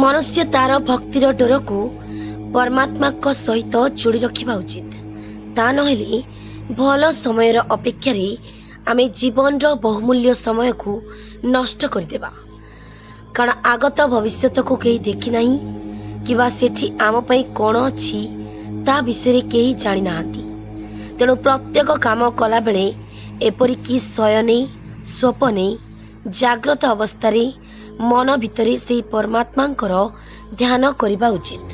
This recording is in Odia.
ମନୁଷ୍ୟ ତାର ଭକ୍ତିର ଡୋରକୁ ପରମାତ୍ମାଙ୍କ ସହିତ ଯୋଡ଼ି ରଖିବା ଉଚିତ। ତା ନହେଲେ ଭଲ ସମୟର ଅପେକ୍ଷାରେ ଆମେ ଜୀବନର ବହୁମୂଲ୍ୟ ସମୟକୁ ନଷ୍ଟ କରିଦେବା। କାରଣ ଆଗତ ଭବିଷ୍ୟତକୁ କେହି ଦେଖିନାହିଁ କିମ୍ବା ସେଠି ଆମ ପାଇଁ କ'ଣ ଅଛି ତା ବିଷୟରେ କେହି ଜାଣିନାହାନ୍ତି। ତେଣୁ ପ୍ରତ୍ୟେକ କାମ କଲାବେଳେ, ଏପରିକି ଶୟନେ ସ୍ୱପନେ, ଜାଗ୍ରତ ଅବସ୍ଥାରେ ମନ ଭିତରେ ସେହି ପରମାତ୍ମାଙ୍କର ଧ୍ୟାନ କରିବା ଉଚିତ।